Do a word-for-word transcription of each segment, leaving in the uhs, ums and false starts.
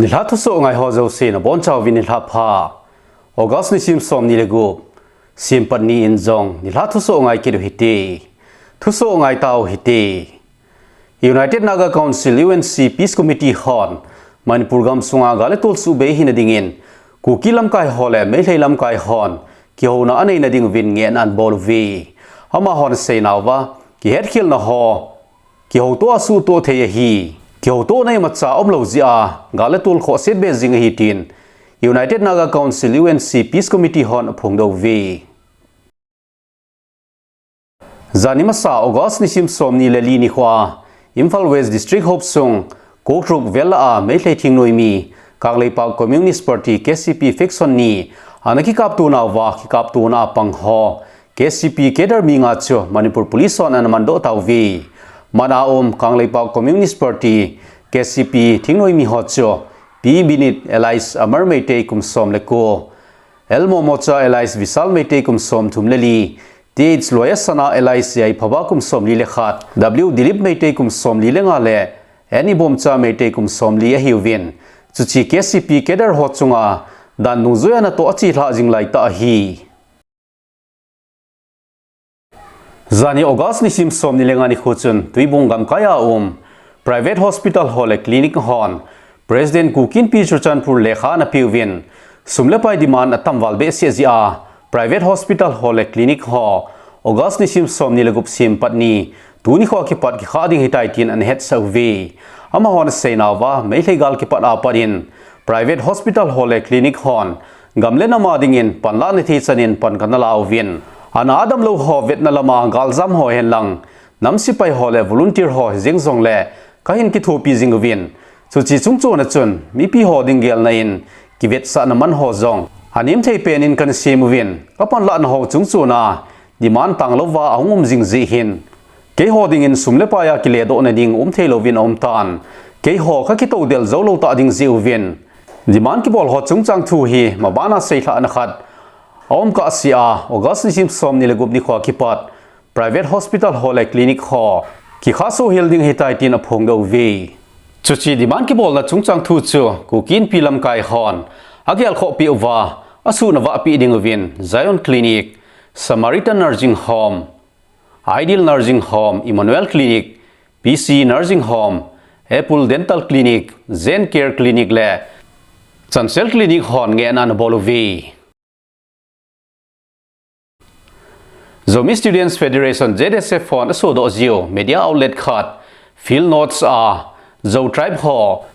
Nilhah thusoh ngai ho jouse nabonchauvin nilhah pha. August nisim somni le gup, Simpat ni in jong nilhah thusoh ngai kit uhite. Thusoh ngai tau hite. United Naga Council, U N C, Peace Committee hon Manipur gamsunga gal le tol subei hina dingin Kuki lamkai ho le Meitei lamkai hon kihouna aneina ding uvin ngehna abol uve. Amahon aseinauva, kihetkhelna ho kihoutoh a suhtoh thei ahi. Kihoutohna imacha umlou jeh a gal le tol khohset be jing ahi tin United Naga Council, U N C, Peace Committee hon aphongdoh uve. Jani masa August nisim somni le li nikhoa Imphal West District hopsung Kokruk vel a Meitei thingnoimi Kangleipak Communist Party, K C P, faction ni ana kikapto nauva kikaptona apang ho K C P cadre mi nga chu Manipur Police hon ana mandoh tauve. Man a um Kangleipak Communist Party, K C P, thingnoimi ho chu P Binit alias Amar Meitei kum som le ko, L Momocha alias Vishal Meitei kum somthum le li, T H Loyasana alias Yaiphaba kum somli le khat, W Dilip Meitei kum somli le nga le N Ibomcha Meitei kum somli ahiuvin, chuche K C P cadre ho chunga dan dungjuia natoh achelhah jing laitah ahi. Jani August nisim somni le nga nikho chun Tuibong gamkai a um private hospital ho le clinic hon President Kuki Inpi Churachandpur lekha ana peuvin, sum le pai demand atam val behseh jeh a private hospital ho le clinic ho August nisim somni le gup Simpat ni tuni khoa kipat kikhah ding ahitai tin ana hetsah uve. Amahon aseinauva, Meitei gal kipat a pat in private hospital ho le clinic hon gam le nam a dingin panlahna thei chanin pan kana la uvin, ana damlou ho vetna lama galjam ho henlang nam sepai ho le volunteer ho hijeng jongle kahin kithopi jing uvin, chuche chungchona chun mipi ho ding gelna in kivetsahna man ho jong anem thei penin kana sem uvin, kapanlahna ho chungchona demand tanglouva ahung um jing jeh hin, keiho dingin sum le pai a kiledohna ding um theilouvin aum tan, keiho kakitoudel joulou tah ding jeh uvin, demand kibol ho chungchang thu hi mabana seilhahna khat aum kahsea, August nisim somni le gup nikhoa kipat private hospital ho le clinic ho kikhah soh hel ding ahitai tin aphongdoh uve. Chuche demand kibolna chungchang thu chu Kuki Inpi lamkai hon agelkhohpeh uva asuhna vahpeh ding uvin Zion Clinic, Samaritan Nursing Home, Ideal Nursing Home, Emmanuel Clinic, P C Nursing Home, Apple Dental Clinic, Zen Care Clinic le Chancel Clinic hon ngehna anabol uve. Zomi Students Federation, Z S F, hon asodoh jiu media outlet khat field notes a Zo tribe ho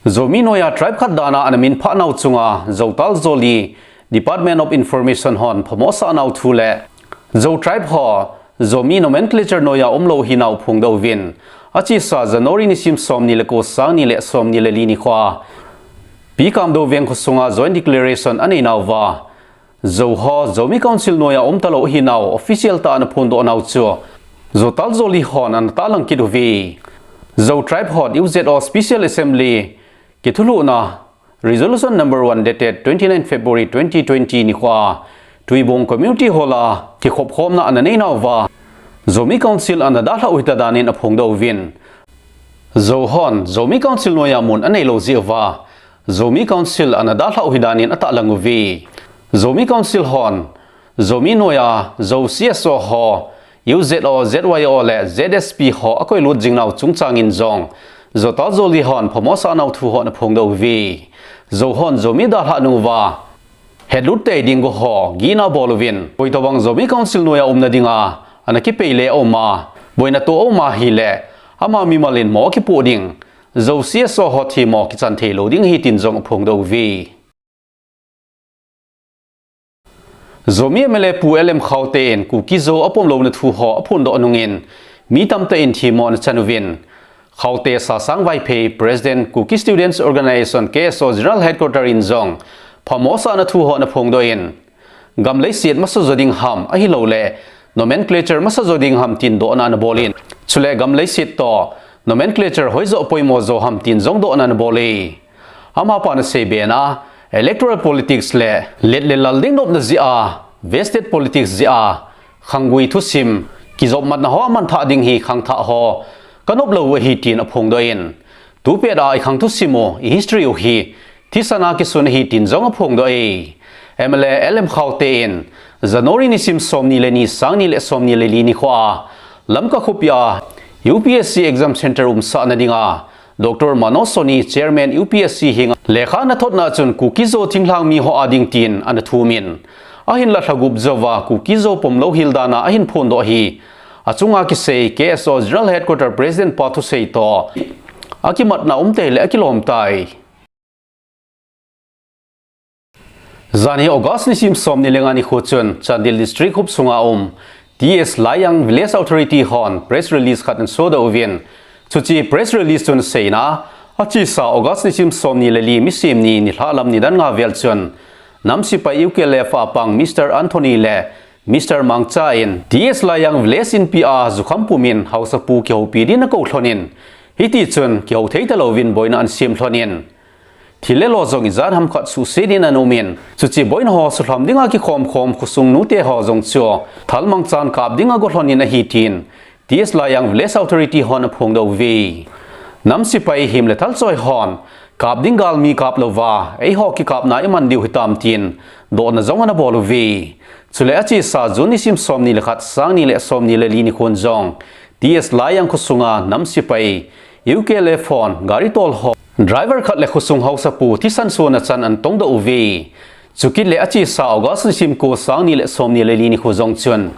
Zomi noiya tribe khat dana ana minphah nau chunga Zotal Zoli Department of Information hon phamosah nau thu le Zo tribe ho Zomi nomenclature noiya umlou hinau phongdoh uvin, achesa January nisim somni le ko, sangni le somni le li nikhoa P Kamdo Veng khosunga joint declaration aneinauva Zo ho Zomi Council noiya umtalou hinau official tah a ana phondoh nau chu Zotal Zoli hon ana tahlang kit uve. Zo tribe hon U Z O Special Assembly kithulhuhna Resolution number one dated twenty nine February twenty twenty nikhoa Tuibong Community Hall a kikhopkhomna ana neinauva Zomi Council ana dalhah u hita danin aphongdoh uvin, Zo hon Zomi Council noiya mun aneilou jeh uva Zomi Council ana dalhah u ahi danin atahlang uve. Zomi Council hon Zomi noiya Zo C S O ho, U Z O, Z Y O le Z S P ho akoilut jing nau chungchangin jong Zotal Zoli hon phamosah nau thu ho ana phongdoh uve. Zo hon Zomi dalhah nung uva hetlut tei ding go ho gihna abol uvin, koitobang Zomi Council noiya umna dinga ana kipei le aum a, boina toh aum ahile ama mimal in mo akipoh ding, Zo C S O ho themmo kichan theilou ding ahi tin jong aphongdoh uve. Zomi M L A Pu L M Khaute in Kuki Zo apomlouna thu ho aphondoh nungin mi tamtah in themmo ana chan uvin, Khaute Sasang Vaiphei, President Kuki Students Organization, K S O General Headquarter in jong phamosahna thu ho ana phongdoh in, gam leiset masa jo ding ham ahilouleh nomenclature masa jo ding ham tin dohna ana bol in, chule gam leiset toh nomenclature hoijo poimo jo ham tin jong dohna ana bol e. Amapan asei bena, electoral politics le let le lal ding nopna jeh a, vested politics jeh a, khanggui thusim, kijopmatna ho amanthah ding hi khangthah ho kanop lou u ahi tin aphongdoh in, Tupet a i khang thusim u, i history u hi thisan a kisun ahi tin jong aphongdoh e. M L A L M Khaute in January nisim somni le ni, sangni le somni le li nikho a Lamka khopi a U P S C exam center umsahna dinga Doctor Manoj Soni, Chairman U P S C henga lekha ana thotna chun Kuki-Zo thinglhang mi ho a ding tin ana thumin, ahinla lha gup jouva Kuki-Zo pomlou hil dan a ahin phondoh ahi. Achunga kisei K S O General Headquarter President pa thusei toh akimatna umtei le akilom tai. Janhi August nisim somni le nga nikho chun Chandel District khop sunga um T S Laijang Village Authority hon press release khat ana sodoh uvin, chuche press release chun aseina, achesa August nisim somni le li, misim ni, nilhah lam nidan nga vel chun nam sepai U K L F a pang Mister Anthony le Mister Mangcha in T S Laijang Village inpi a jukham pumin haosapu kihoupi din akou lhonin, hiti chun kihou thei talouvin boina ana sem lhonin, thil le lo jong ijat ham khat suhset in ana umin, chuche boina ho sulham dinga kikhom khom khosung nute ho jong chu thalmang chan kap dinga go lhonin ahi tin T S Laijang Village Authority hon aphongdoh uve. Nam sepai hem le thal choi hon kap ding galmi kap louva eiho kikapna iman diu hitam tin dohna jong ana bol uve. Chule achesa June nisim somni le khat, sangni le somni le li nikhon jong T S Laijang khosunga nam sepai U K L F hon gari tol ho driver khat le khosung haosapu thisan sona chan ana tongdoh uve. Chukit le achesa August nisim ko, sangni le somni le li nikho jong chun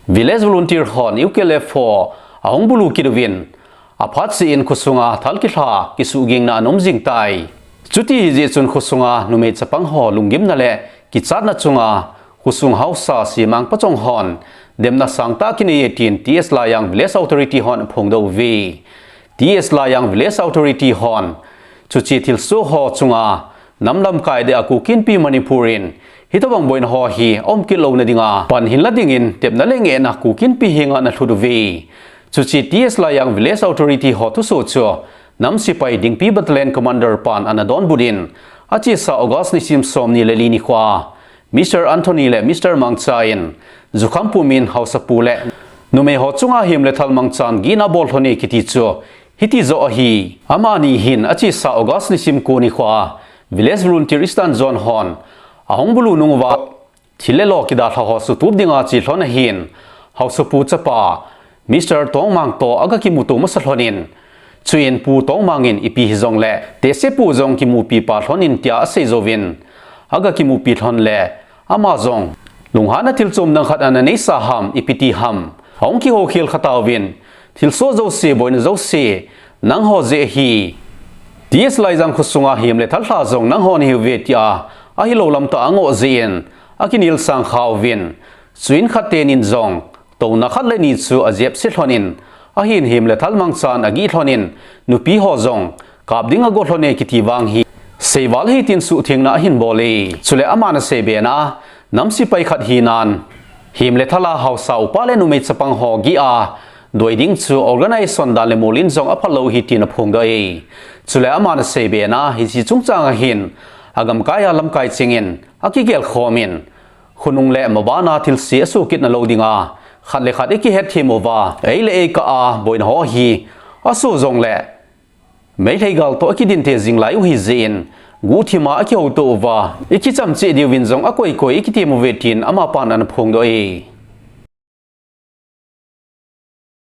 village volunteer hon U K L F ho ahung bulu kit uvin, aphat seh in khosunga thal kilha kisuhgingna ana um jing tai. Chuti jeh chun khosunga numei chapang ho lunggimna le kichatna chunga khosung haosa Semang Pachong hon demna sangtah kinei e tin T S Laijang Village Authority hon aphongdoh uve. T S Laijang Village Authority hon chuche thilsoh ho chunga nam lamkai deh a Kuki Inpi Manipur in hitobang boina ho hi aum kit louna dinga pan hinla dingin tepna le ngehna Kuki Inpi henga ana lhut uve. Chuche T S Laijang Village Authority ho thusoh chu nam sepai Dingpi Battalion Commander pan ana donbut in, achesa August nisim somni le li nikho a Mister Anthony le Mister Mangcha in jukham pumin haosapu le numei ho chunga hem le thal mangchan gihna bol lhon e kiti chu hiti joh ahi. Amani hin achesa August nisim ko nikho a Village Volunteer Eastern Zone hon ahung bulu nung uva thil le lo kidalha ho sutup dinga che lhon ahin, haosapu chapa Mister Tongmang toh aga kimuto masa lhonin, chuin Pu Tongmang in ipi hijongle tehsepu jong kimupi pa lhonin tia asei jouvin, aga kimupi lhon le ama jong lunghanna thilchom dang khat ana neisa ham, ipi ti ham, ahung kihokhel khatauvin, thilsoh jouse, boina jouse nangho jeh ahi. T S Laijang khosunga hem le thal lha jong nangho nahiuve tia ahilou lam tah a angoh jeh in akinel sang khauvin, chuin khat tenin jong touna khat le ni chu ajepse lhonin, ahin hem le thal mangchan agih lhonin, nupi ho jong kap ding ago lhon e kiti vang hi seival ahi tin suhthengna ahin bol e. Chule aman asei bena, nam sepai khat hinan hem le thal a haosa upa le numei chapang ho gih a doi ding chu organization dan le molin jong aphalou ahi tin aphongdoh e. Chule aman asei bena, hiche chungchang ahin agamkai a lamkai chengin akigel khomin, khonung le mabana thilse asoh kit nalou dinga khat le khat ikihetthem uva, ei le ei kah a boina ho hi asoh jongle Meitei gal toh akidinte jing lai u ahi jeh in, guhthima akihouto uva ikichamcheh diuvin jong akoi koi ikitem uve tin amapan ana phongdoh e.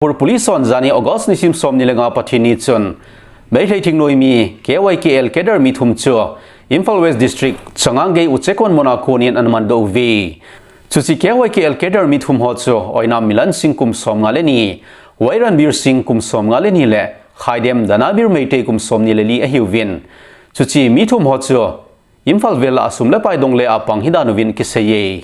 Manipur Police hon janhi August nisim somni le nga, Pathen ni chun Meitei thingnoimi K Y K L cadre mi thum chu Imphal West District, Changangei Uchekon mun a konin ana mandoh uve. Chuche K Y K L cadre mi thum ho chu Oinam Milansing kum somnga le ni, Wairanbir Singh kum somnga le ni le Khaidem Danabir Meitei kum somni le li ahiuvin, chuche mi thum ho chu Imphal vel a sum le pai dong le a pang hidan uvin kiseiye.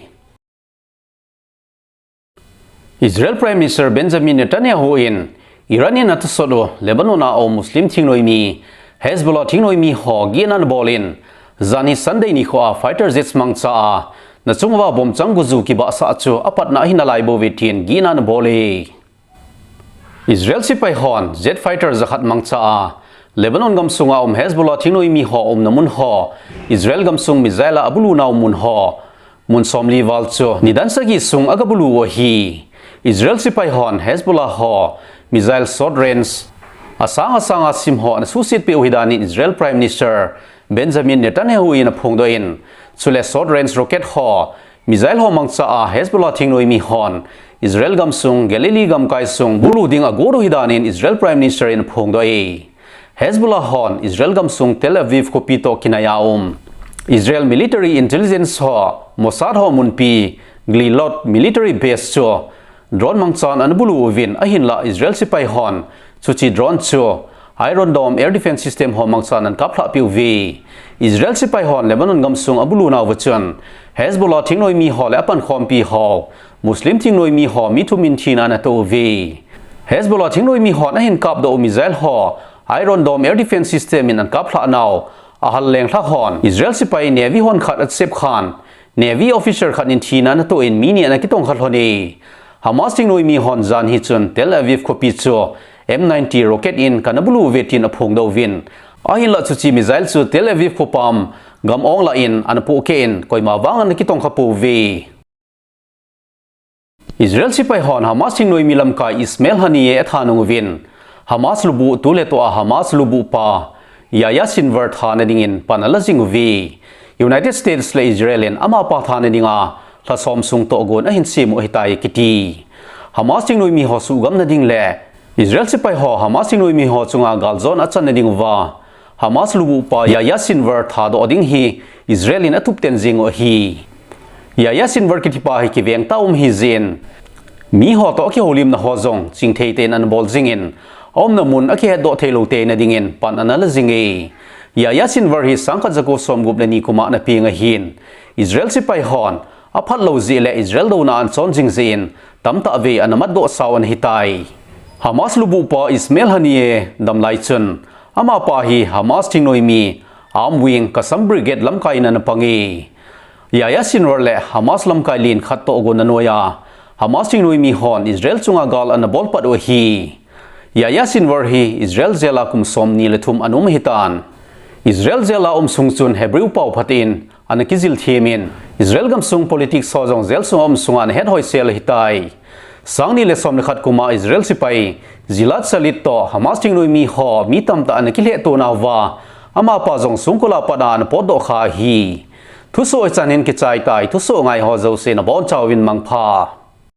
Israel Prime Minister Benjamin Netanyahu in Iran in athusot u Lebanon a um Muslim thingnoimi Hezbollah thingnoimi ho gihna anabol in, janhi Sunday nikho a fighter jets mangcha a nachung uva bomb chang guju kibahsah chu apatna ahi nalai bouve tin gihna anabol e. Israel sepai hon jet fighter jakhat mangcha a Lebanon gamsunga um Hezbollah thingnoimi ho umna mun ho, Israel gamsung missile a abulunau mun ho, mun somli val chu nidan sagi sung agabulu u ahi. Israel sepai hon Hezbollah ho missile short range asang asang a sim ho ana suhset peh u ahi danin Israel Prime Minister Benjamin Netanyahu in aphongdoh in, chule short range rocket ho, missile ho mangcha a Hezbollah thingnoimi hon Israel gamsung Galilee gamkai sung bulu ding agot u ahi danin Israel Prime Minister in aphongdoh e. Hezbollah hon Israel gamsung Tel Aviv khopi toh kinai a um Israel military intelligence ho, Mossad ho munpi Glilot military base chu drone mangchan ana bulu uvin, ahinlah Israel sepai hon chuche drone chu Iron Dome air defense system ho mangchan ana kaplhah peh uve. Israel sepai hon Lebanon gamsung abulu nauva chun Hezbollah thingnoimi ho le apankhompi ho, Muslim thingnoimi ho mi thum in thina ana toh uve. Hezbollah thingnoimi hon ahin kapdoh u missile ho Iron Dome air defense system in ana kaplhah nau ahal lenglhah hon Israel sepai Navy hon khat asep khan, Navy officer khat in thina ana toh in mi ni ana kitongkha lhon e. Hamas thingnoimi hon jan hi chun Tel Aviv khopi chu M ninety rocket in kana bulu uve tin aphongdoh uvin, ahinlah chuche missile chu Tel Aviv khopam gam ong lah in ana pohkeh in koima vang ana kitongkha pouve. Israel sepai hon Hamas thingnoimi lamkai Ismail Haniyeh atha nung uvin, Hamas lubuh tuletua Hamas lubuh pa Yahya Sinwar thana dingin pan ala jing uve. United States le Israel in amapa thana dinga lha som sung tohgon ahin sem u ahitai kiti. Hamas thingnoimi ho suhgamna ding le Israel sepai ho Hamas thingnoimi ho chunga galjona achanna ding uva Hamas lubuh pa Yahya Sinwar thadoh ding hi Israel in athupten jing u ahi. Yahya Sinwar kitipa hi kiveng tah a um ahi jeh in, mi ho toh akihoulimna ho jong chingthei tah in ana bol jingin, aumna mun akihetdoh theilou teina dingin pan ana la jing e. Yahya Sinwar hi sangkhat jako somgup le ni kum a ana peng ahin, Israel sepai hon aphat lou jeh le Israel douna ana chon jing jeh in tamtah vei ana matdoh sau ana hitai. Hamas lubuh pa Ismail Haniyeh damlai chun amapa hi Hamas thingnoimi Armed Wing Qassam Brigade lamkai in ana pang e. Yahya Sinwar le Hamas lamkai len khat tohgon anoiya Hamas thingnoimi hon Israel chunga gal ana bolpat u ahi. Yahya Sinwar hi Israel jail a kum somni le thum ana um ahitan. Israel jail a um sung chun Hebrew pao phat in ana kijil them in, Israel gamsung politics ho jong jail sunga um sunga ana het hoisel ahitai. Sangni le som le khat kum a Israel sepai Gilad Shalit toh Hamas thingnoimi ho mi tamtah ana kilhehto nauva, amapa jong songkul a pat a ana potdoh kha ahi. Thusoh hichan hin kichai tai, thusoh ngai ho jouse nabonchauvin mangpha.